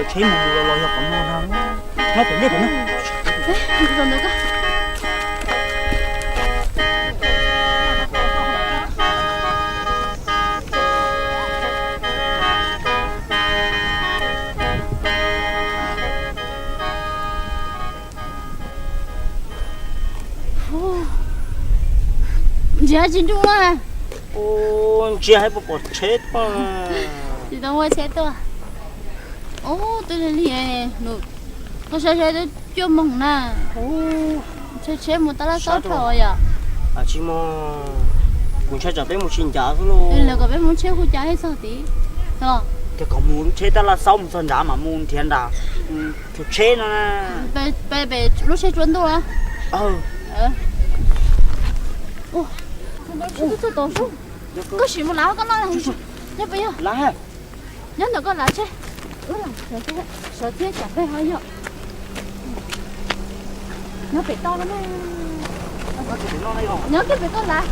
Tsheb mus mus los los yog qhov no na. Nyob pem nej pem no. Ntsia tsis nrug na. Ntsia hais puas pom tsheb tuaj. Tsis tau muaj tsheb tuaj. Ub, twb lig lig, koj saib saib twb cuaj moos na. Tsheb tsheb mus tab laj xaub dhau yom. Tsis mus, kuv ntshai tsam peb mus tsis ncav xwb lauj. Lawv kom peb mus tsheb hu cas thiaj txog tid. Ces kom mus lub tsheb tab laj xaub mus txog nrad mas mus nrhiav nram tsheb no. Pem lub tsheb tsuav ntuj na. Koj sim mus lav koj noj. Nyob pem yog, nyob ntawm koj lav tsheb. Sawv thiab tsam peb ho yog. Nyob pem toj no, nyob kiag pem toj lav.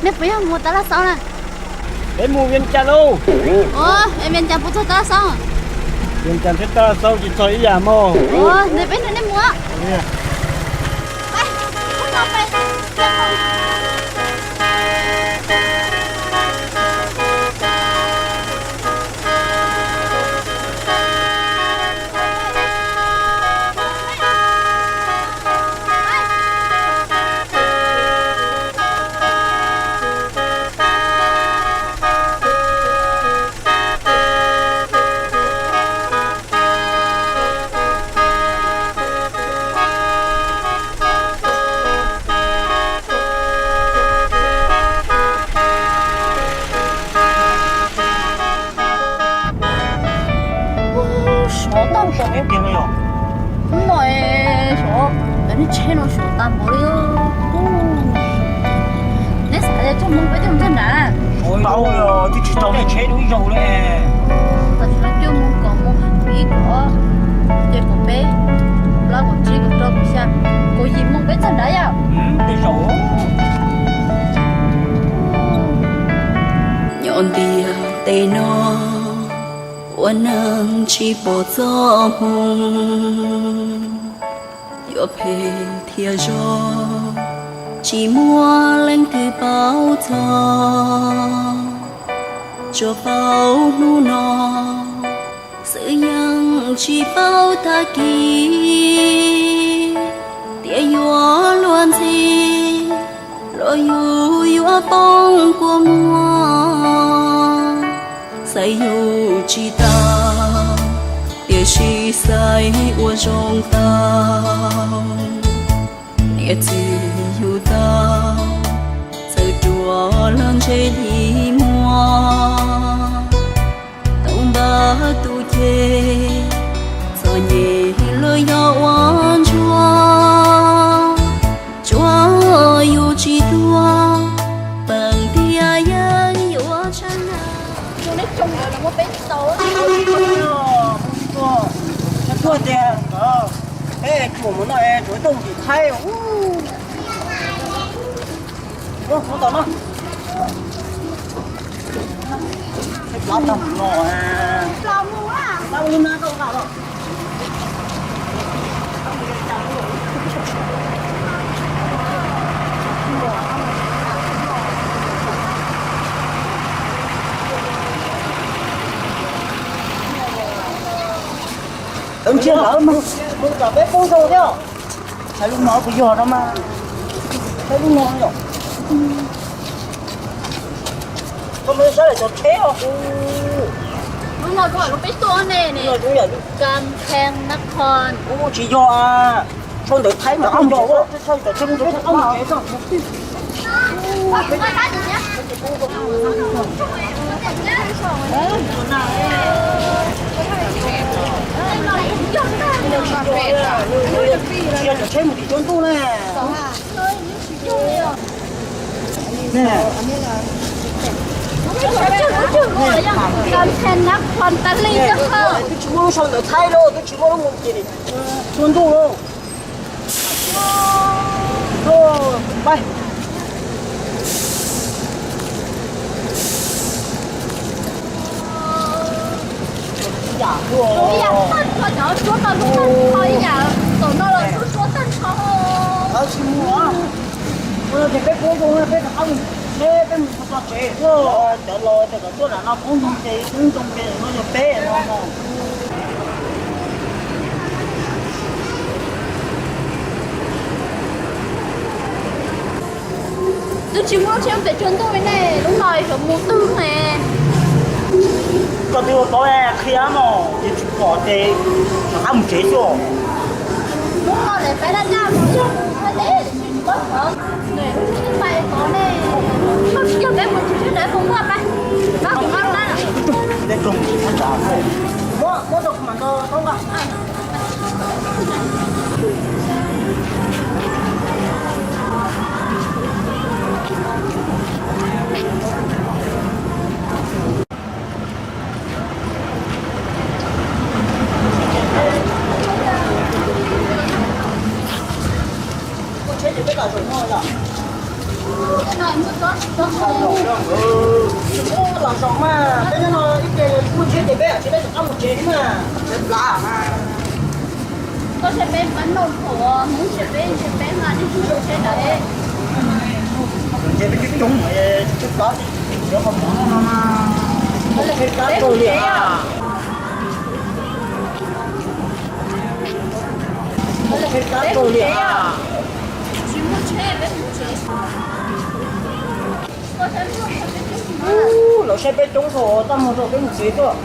Nej puas yog mus tab laj xaub na? Peb mus Vias Cas lauj. Ua, Vias Cas puas txog tab laj xaub? Vias Cas thiab tab laj xaub tsis txog ib yam mog. Ua, ntawd peb nrog nej mus. Sov tag npaum li yom. Hnub no sov, cov niag tsheb no sov tag npaum li. Neb xav tias cuaj moos peb thiaj mus txog nrad? Twb tsis tau niag tsheb dua ib zaug li. Tam sim no cuaj moos kaum moos ib kaum ob, ces kaum peb, plaub kaum tsib kaum rau kaum xya, kaum yim moos peb txog nrad yom. Tej zaum. Nyob ntiaj teb no ua neeg tsis pom txoj hmoo, yuav phem thiab zoo tsis muaj leej twg paub txog. Tsuas paub hnub no xwb yeej tsis paub tag kis, tias yuav luag ntxhi los yus yuav poob kua muag. Xaiv yus tsis tau, tiam sis xaiv ua zoo tau. Niam txiv yug tau, txawm ruam los ntshe li muag. Tau npaj tus ceg, txom nyem los yog ua ntsuag. Tsuav yus tsis tuag, peem tiag yeej yuav tshaj na. Tuag tiag, peb tsuas mus no es tsuas tuaj mus tim Thaib. Tawv ntsia lawm mas, mus kom peb poob rau thiab. Saib lub no puas yog no mas. Saib lub no yom. Koj mus saib lawm cov tsheb os. Lub no kuj yog lub peb tuaj ne ne. Kam Pheej Nab Khon. Ub, tsis yog a. Sau ntawv Thaib mas yog. Tsheb mus tim tsaus ntuj ne. Twb tsis muaj lub sau ntawv Thaib los twb tsis muaj lub mus ces tsuag ntuj lauj. Tsis mus, ces peb kuj zoo, peb rov qab mus, peb mus txog tsev xwb. Cov laus tias kom tuaj nram no poob ntoo ces poob ntoo ces no yog peb no. Twb tsis muaj tsheb pem tsuag ntuj li ne, lub no yuav mus twg ne? Koj twb ua paub qhia mog, ces tsis pom ces rov qab mus tsev xwb. Lub no lawv peb dab nyab mus yog mus qhia teb tsis paub qhov, nws lub tsis pais qhov ne. Koj tsis yog peb mus tsis tsheb ntawd mus muaj pais, pab kuv qab na. Muab, muab rau kuv mam nto tau nqa. Muaj tsheb ces peb lam zaum no yom. Lam zaum mas peb nyob no ib pliag muaj tsheb ces peb tsis peb rov qab mus tsev xwb mas. Peb plav mas. Koj tsheb peb pab noj thaum hnub tsheb peb tsheb peb mas nej tsis zoo tsheb ntawd. Tsheb peb coob coob, tsheb plav tsis tsis qhov mov no mas. Peb qheb plab kawg li. Peb qheb plab kawg li. Tsis muaj tsheb peb mus tsev. Lawv saib peb coob dhau, txaj muag rau peb mus tsev tuaj.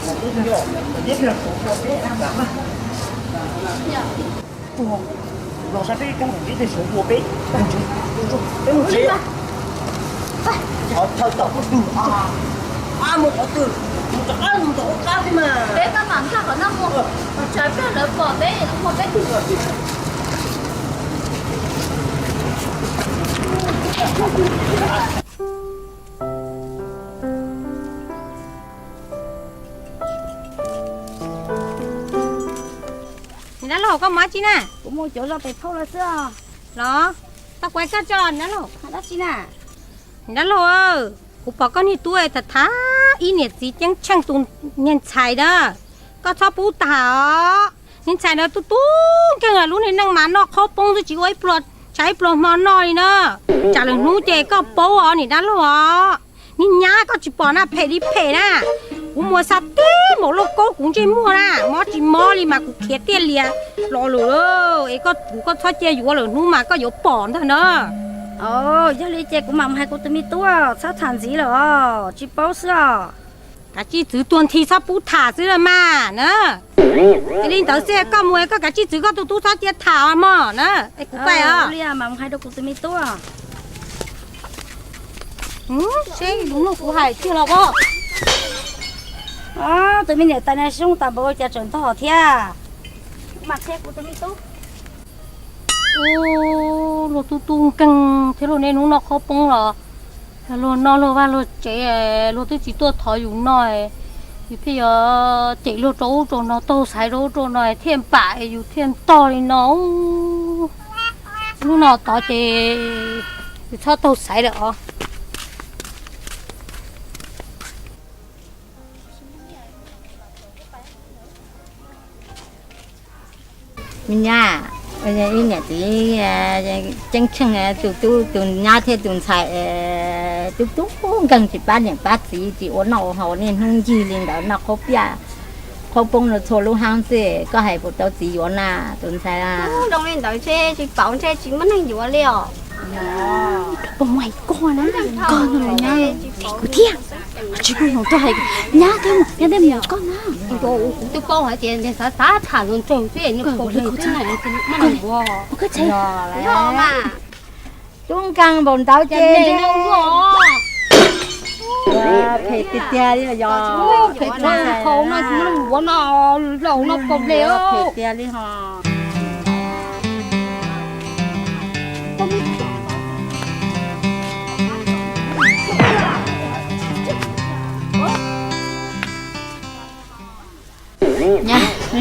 Los saib peb coob, peb tej suav ua peb, peb mus tsev. Qhov chaw tom qhov twg, mus qhov twg, mus rov qab mus tom qab xwb mas. Peb maj mam nkag qhov no mus, tsam pliag lawv pom peb, ua peb twg. Niam dab laug, koj mus dab tsi na? Kuv mus cuav zog pem phauj lawv xwb os. Los, tau kuv hais koj tso niam dab laug. Dab tsi na? Niam dab laug, kuv pom koj niag tub tham tham ib niam txiv ceeb tsheej tus niag ntxhais na, koj txhob pub tham os. Niag ntxhais ntawd tub tub nkeeg, lub niag neej mas noj qhaub poob xwb tsis ua ib pluag tshav ib pluag hmo noj li na. Tsam lwm hnub ces koj paub os niam dab laug os. Niag nyab koj tsis pom na, phem li phem na. Kuv muag xa tib npaum lauj kaub kuv ntsej muag na, mob tsis mob li mas kuv khiav tiaj lias los lawm. Es koj, kuv, koj txhob cia yuav, lwm hnub mas koj yuav pom ntag na. Yog li ces kuv mam hais kuv tus me tub txhob tham ntxiv lawm os, tsis paub xwb os. Kav tsij txwv tuag nthi txhob pub tham xwb mas na. Li ntawd xwb koj mus koj kav tsij txwv koj tus tub txhob cia tham mog na. Es kuv pais os. Li mam hais rau kuv tus me tub. Seb lus nug kuv hais tiag los pob. Tus me niam tais na zoo tas npaum cas tseem ntog thiab. Kuv mam qhia kuv tus me tub. Ub, luag tub tub nkeeg thiab luag niaj hnub noj qhaub poob los, luag noj luag vaj luag tsev, luag twb tsis tuaj thov yus noj, yus thiaj yuav cem luag rau ub rau no, taug xaiv rau ub rau no thiaj npam yus thiaj ntog li no. Lub no tod ces yus txhob taug xaiv lawm os. Me nyab, ib niam txiv ceeb tsheej, tus tub tus nyab thiab tus ntxhais tub tub nkeeg tsis pab niam pab txiv, tsis ua noj ua haus, niaj hnub ncig li ntawd noj qhaub piaj qhaub poob rau txhua lub haab xwb, koj hais puas tau txiv yuav na tus ntxhais? Zoo li ntawd ntshe tsis paub ntshe tsis muaj neeg yuav li os. Pog muaj hais koj na, koj no los nyab kuv thiab. Tsis muaj neeg tuaj hais nyab thiab, nyab thiab mus koj na. Kuv twb paub hais tias xav xav tham los nraug xwb, koj txhais tub nkeeg npaum ntawd ces phem tiag tiag li yog. Phem tiag, phem tiag li ho.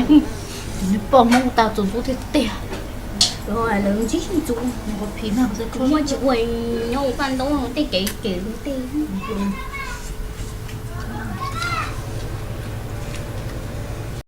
Tus niag poj Hmoob tau txuas ntxub tiag tiag. Lawv ntsib ntxub, muaj tsis ua nyob ua paj ntaub tej kev kev tej.